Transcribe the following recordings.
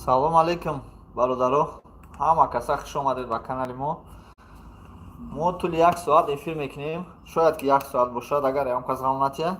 Салом алейкум, бародаро, ҳама каса хуш омадед ба канали мо. Мо тӯли як соат эфир мекунем, шояд ки як соат бошад, агар ягон кас ғам натиҳад,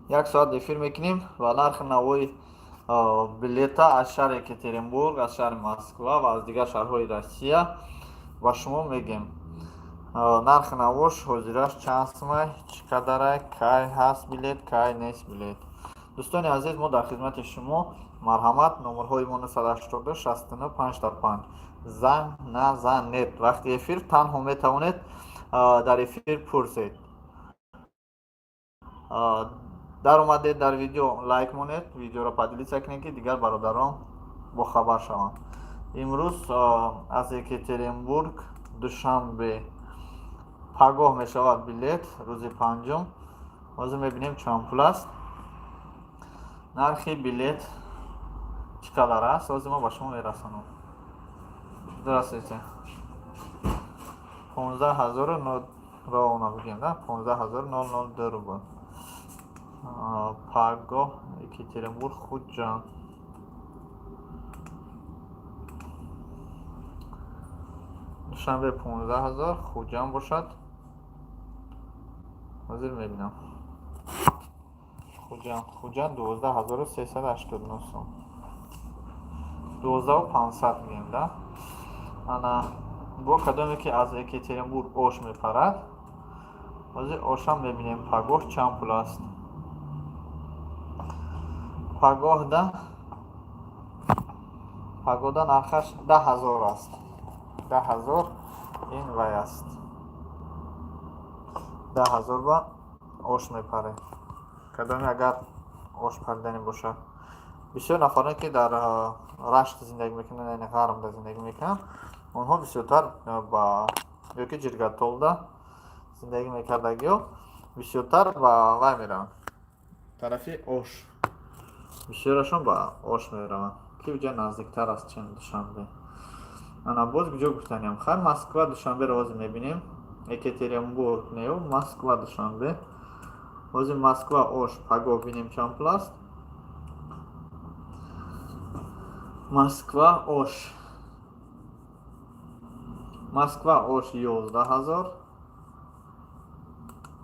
як соат эфир мекунем ва нархи навои билета аз шаҳри Екатеринбург, аз шаҳри Москва ва аз дигар шаҳрҳои Россия ба шумо мегем. Нархи навош ҳозираш чанд сумай, чӣ қадарай, кай ҳаст билет, кай нест билет. Дӯстони азиз, мо дар хизмати шумо. Марҳамат, номерҳои мо 982 69 55. Занг назанед вақти эфир, танҳо метавонед дар эфир пурсед. Даромадед, дар видео лайк монед, видеоро поделиться кунед, ки дигар бародарон бохабар шаванд. Имрӯз аз Екатеринбург Душанбе пагоҳ мешавад билет, рӯзи панҷум. Ҳозир мебинем, чанд пул аст, нархи билет чӣ қадар аст, ҳозир мо ба шумо мерасонам. Здравствуйте. 15 000 ровно бигем, да, 15 002 рубл. Пагоҳ Екатеринбург Хуҷанд. Душанбе 15 000, Хуҷанд бошад, ҳозир мебинам. Хуҷанд 12 389 сом, 12 500 мегӯем, да. Ана бо кадоме ки аз Екатеринбург Ош мепарад, ҳозир Ошам мебинем, пагоҳ чанд пул аст. Пагоҳда нархаш 10 000 аст, 10 000 ин вай аст, 10 000 ба Ош мепарем. Кадоме агар Ош париданӣ бошад, бисёр нафароне ки дар Рашт зиндагӣ мекунанд, яъне ғарбда зиндагӣ мекунанд, онҳо бисёртар ба ёки Ҷиргатолда зиндагӣ мекардагиҳо бисёртар ба вай мераванд, тарафи Ош. Бисёрашон ба Ош мераванд, ки уҷа наздиктар аст, чем Душанбе. Ана боз куҷо гуфтаниям? Хайр, Москва Душанберо ҳозир мебинем. Екатеринбург нею, Москва Душанбе. Ҳозир Москва Ош пагоҳ бинем, чанд пул аст. Москва Ош, Москва Ош 11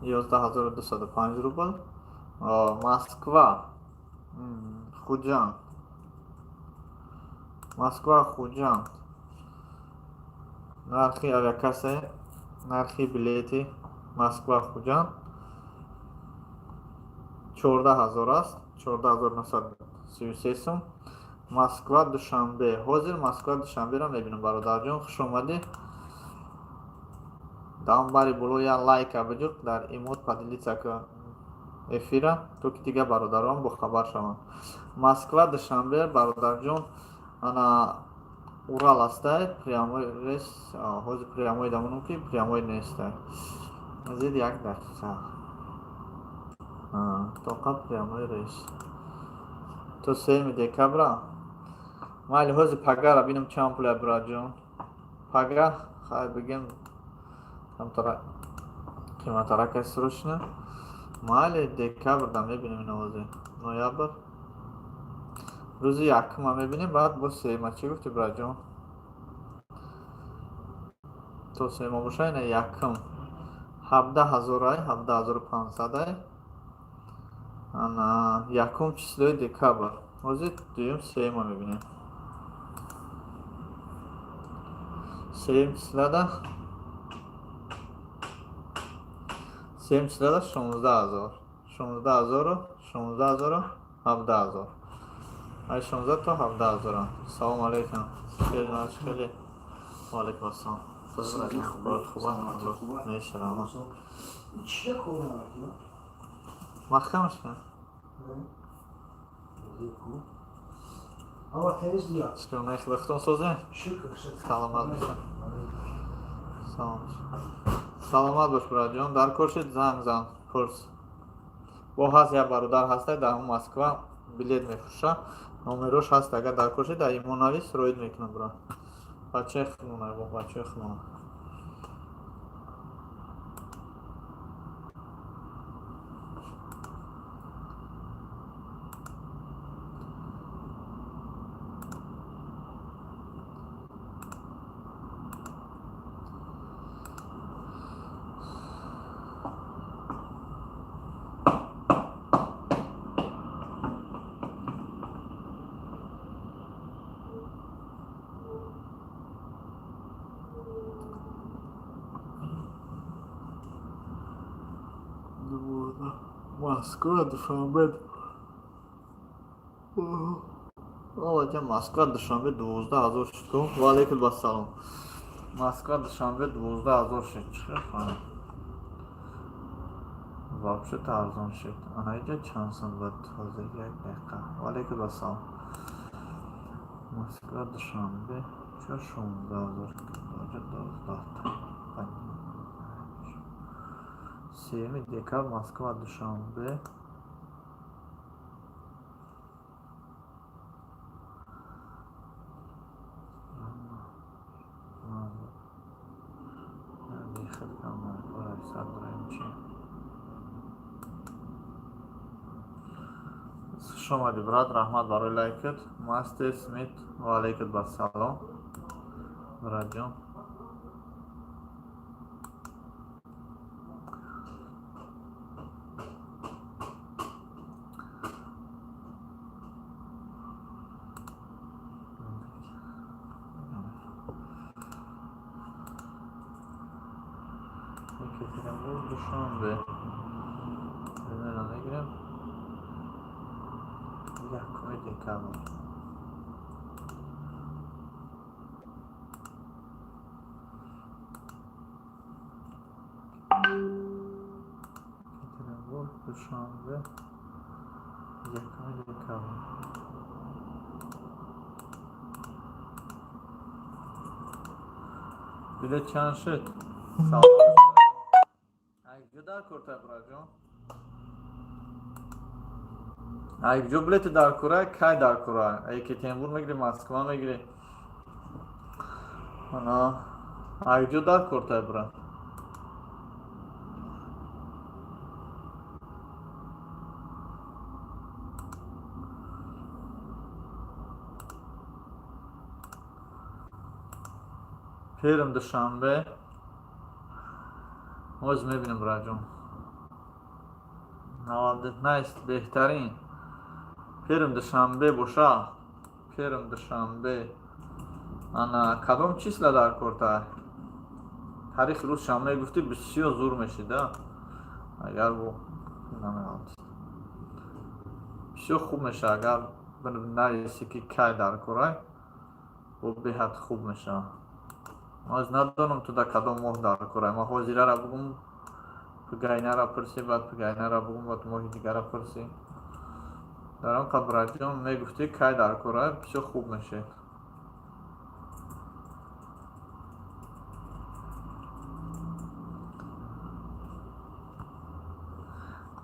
000, 11 205 рубл. Москва Хуҷанд, Москва Хуҷанд нархи авиакасса, нархи билети Москва Хуҷанд 14 000 аст, 14 933 сум. Москва Душанбе, ҳозир Москва Душанберо мебинам. Бародарҷон, хуш омадӣ. Дамбари боло як лайка биҷуқ, дар имод поделиться кун эфира, то ки дигар бародарон бохабар шаванд. Москва Душанбе, бародарҷон, ана Урал астай, прямой рейс. Ҳозир прямой дамонам, ки прямой нестай. Зид як дақиқа, тоқа прямой рейс то 3 декабра. Майли, ҳозир пагара бинам, чанд пуля, бираҷон. Пага хай бигем, камтара қиматарак срочно. Майли, декабрда мебинем ина, ҳозир ноябр, рӯзи якума мебинем, баъд бо сеюма. Чӣ гуфтӣ, бираҷон? То сеюма боша. Ина якум 17 ҳазорай, 17 500-ай. Ана якум числои декабр. Ҳозир дуюм, сеюма мебинем. Сеюм числада, сеюм числада 16 000, 16 000-у 16 000-у 17 000, ай 16 то 17 ҳазора. Салому алейкум, хеле. Ваалейкум ассалом. Хуба мешавам. Маҳкамаш кун. Худатон созем? Саломат бошед, саломат бош, бираҷон. Дар кор шид, занг зан, пурс. Бо ҳаст як бародар ҳастай, дар ҳамон Москва билет мефурӯша, номерош ҳаст. Агар дар кор шид, дар имо навис, роид мекунам, бира. Бачаи хунона, бо бачаи хунона. Москва, Душанбе. Оваҷа, Москва, Душанбе 12 000 шуд ку. Ва алейкум ассалом. Москва, Душанбе 12 000 шуд. Чӣ фаҳм? Вообще-то арзон шуд. Ана иҷа чанд сум буд? Ҳозир, як дақиқа. Ва алейкум ассалом. Москва, Душанбе чо 16 000? Оҷа 12. 3 декабр, Москва, Душанбе. Хуш омадӣ, брат, раҳмат барои лайкат. Мастер Смит, ва алейкум ассалом, братҷон. Екатеринбург, Душанбе примерно мегирем 1 декабр. Екатеринбург, Душанбе, 1 декабр. Билет чанд шуд? Салом. Ай дар куртай, братҷон? Ай ҷо билети дар курай, кай дар курай? Екатеринбург мегири, Москва мегири? Ана ай ҷо дар куртай, брат? Перм, Душанбе ҳоз мебинем, братҷон. Найс, беҳтарин. Перм, Душанбе боша, Перм, Душанбе. Ана кадом числа дар кортай? Тарихи рӯз шанбе гуфтӣ, бисёр зур мешида, агар бо бисёр хуб меша, агар нависи ки кай дар корай, бо беҳад хуб мешава. Ҳоз надонам ту дар кадом моҳ дар корай. Ман ҳозирара бугум, пугайнара пурсӣ, баъд пугайнара бугум, баъд моҳи дигара пурсӣ. Дар он қад, братҷон, мегуфтӣ кай дар корай, бисёр хуб мешед.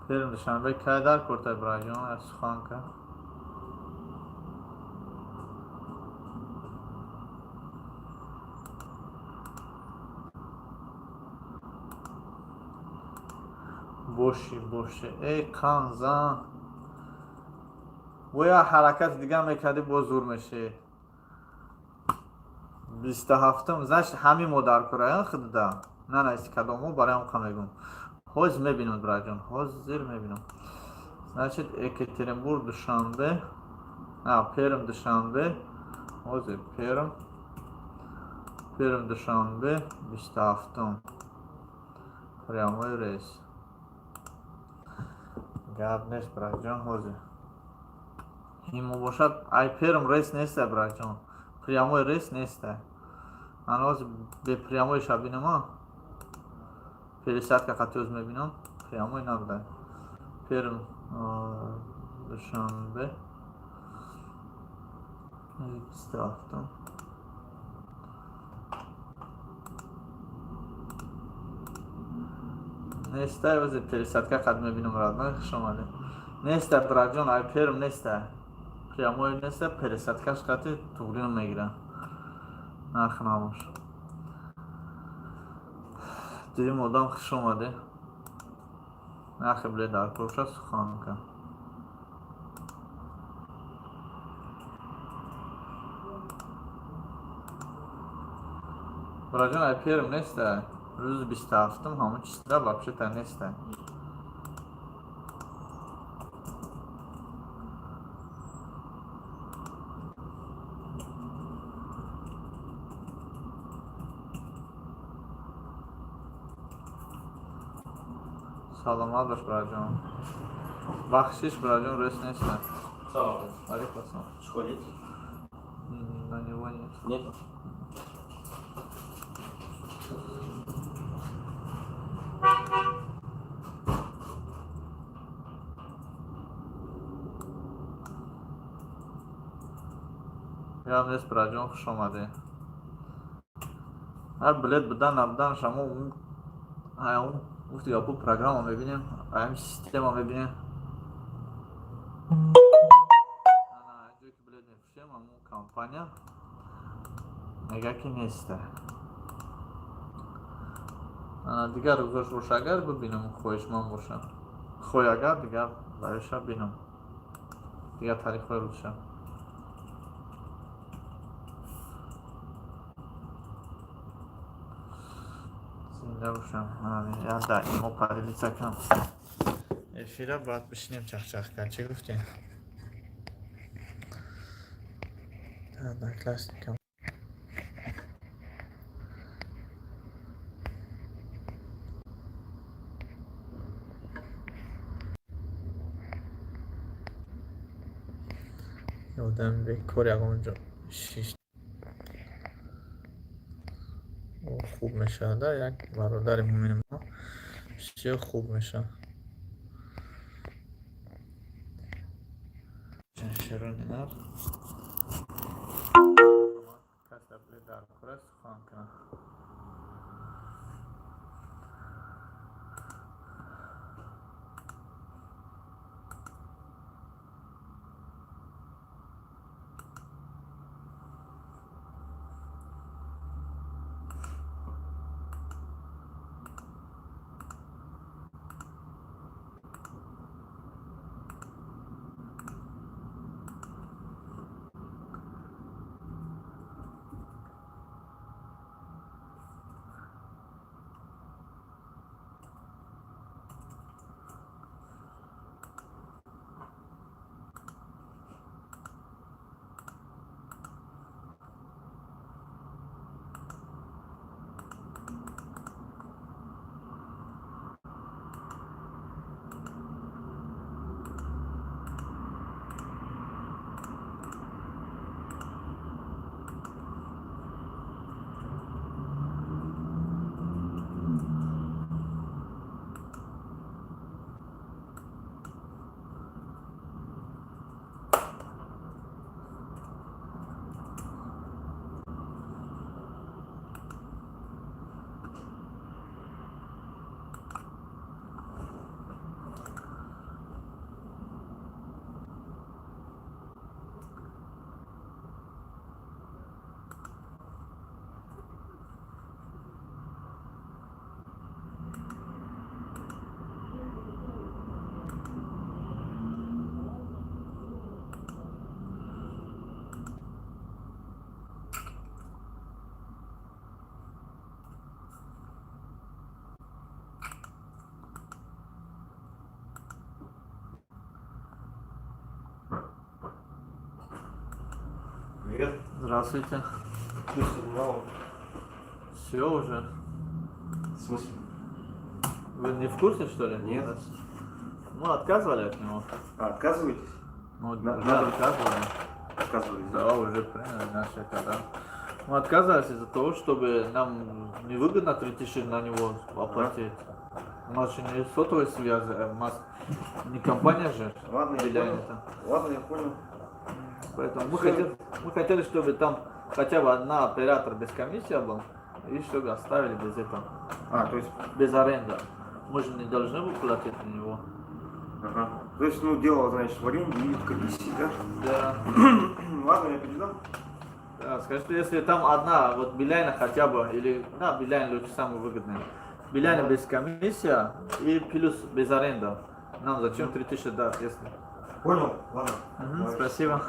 Перм, Душанбе кай дар кортай, братҷон? Як сухан кард. Боши, боши, эй қанзан, бо як ҳаракати дигар мекардӣ, боз зур мешед. 27-ум, значит, ҳамин мо дар кора худда на наиси кадомо, барои ҳам қа мегӯм. Ҳозир мебинам, братҷон, ҳозир мебинам. Значит, Екатеринбург, Душанбе, Перм, Душанбе. Ҳозир Перм, Душанбе, 27-ум, прямой рейс. Гап нест, братҷон, ҳозир имо бошад. Ай Перм рейс неста, братҷон, прямой рейс неста. Ман ҳозир бе прямой ша бинама, пересадка қатиоз мебинам, прямой набуда. Перм, Душанбе, 27-ум. Нестай. Ҳозир пересадка қад мебинам. Родной, хуш омадед. Неста, братҷон, ай Перм неста, прямой неста, пересадкаш қати туғрино мегирам. Нарх набош. Дуюм одам, хуш омадед. Нархи билет дар кор сухан кар. Братҷон, ай Перм неста, рӯзи 27-ум, ҳамон числа вообще-то неста. Саломат бош, братҷон. Бахшиш, браҷон, рост неста. Салом. Алейкум ассалом. Чехол есть? На него нет. Нет? Гап нест, браҷон, хуш омадӣ. Ҳар билет будан набудан шамо ҳаям гуфти гапу программа мебинем, ҳаям система мебинем. Ана ҷое ки билет мефурӯшем, ҳамон компания мега ки неста. Ана дигар рӯзош боша агар бибинам, хоҳишманд боша. Хоҳ агар дигар бароиша бинам. Дигар тарихҳои рӯзша. Зинда бошам. Я да имо поделиться кунам. Эфира баъд бишинем чахчах кард. Чӣ гуфтем? Одноклассникам. Одам бекор ягон ҷо шиш хуб мешавад. Як бародари муъмини мо бисёр хуб мешавад. Широни нар. Каса билет дар кор аст, сухан кунам. Привет. Здравствуйте. Ты сигнал. Все уже. В смысле? Вы не в курсе, что ли? Нет. Мы отказывали от него. А, отказываетесь? Ну, На- уже надо- отказывали. Отказывались, Да, уже приняли наши когда. Мы отказались из-за того, чтобы нам невыгодно 3000 на него оплатить. У нас же не сотовая связь, у нас не компания же. Ладно, я Билайн понял. это. Ладно, я понял. Поэтому Всё. мы хотели, чтобы там хотя бы одна оператор без комиссии был, и чтобы оставили без этого, А, то есть, без аренды. Мы же не должны были платить на него. ага. То есть, ну, дело, значит, в аренде и в комиссии, да? Да. Ладно, я передам. Да, скажи, что если там одна, вот Билайна хотя бы, или, да, Билайн лучше самый выгодный. Билайна без комиссии и плюс без аренды. Нам зачем 3000 дать, если... Понял? Ладно. Мгм, Давай. спасибо.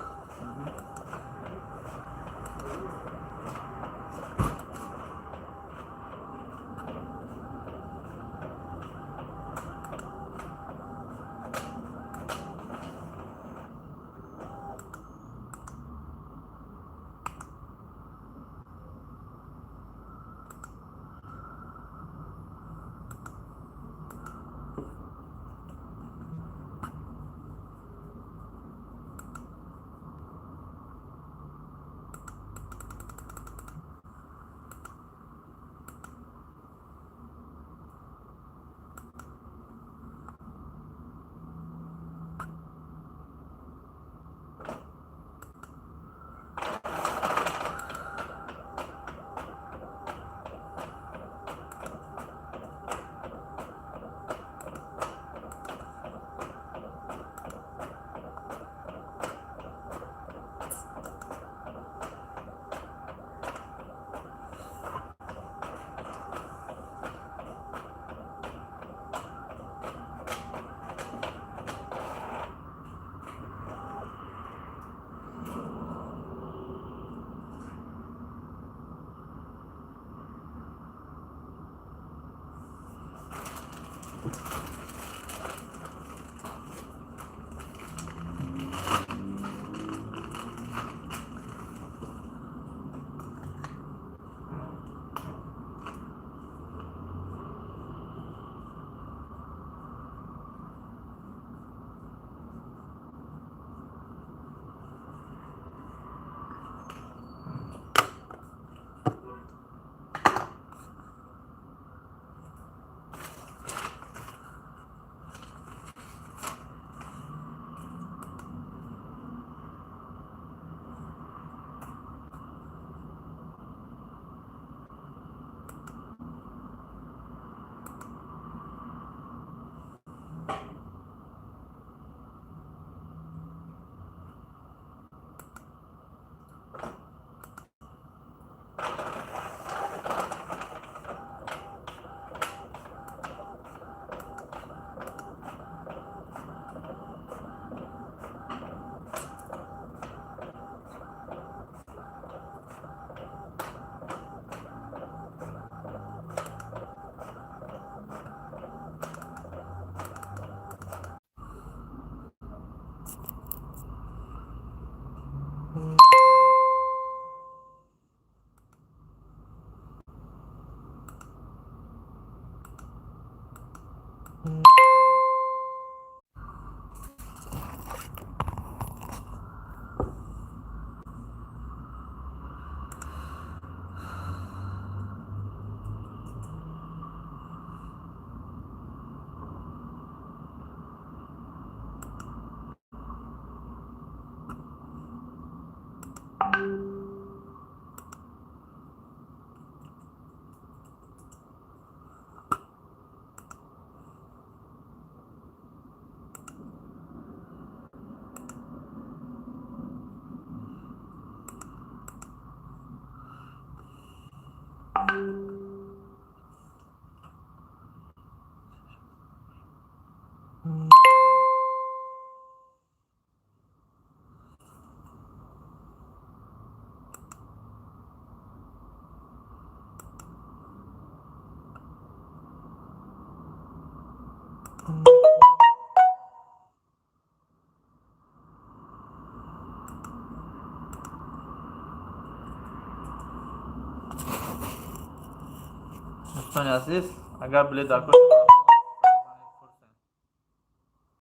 Дӯстони азиз, агар билет дар кор.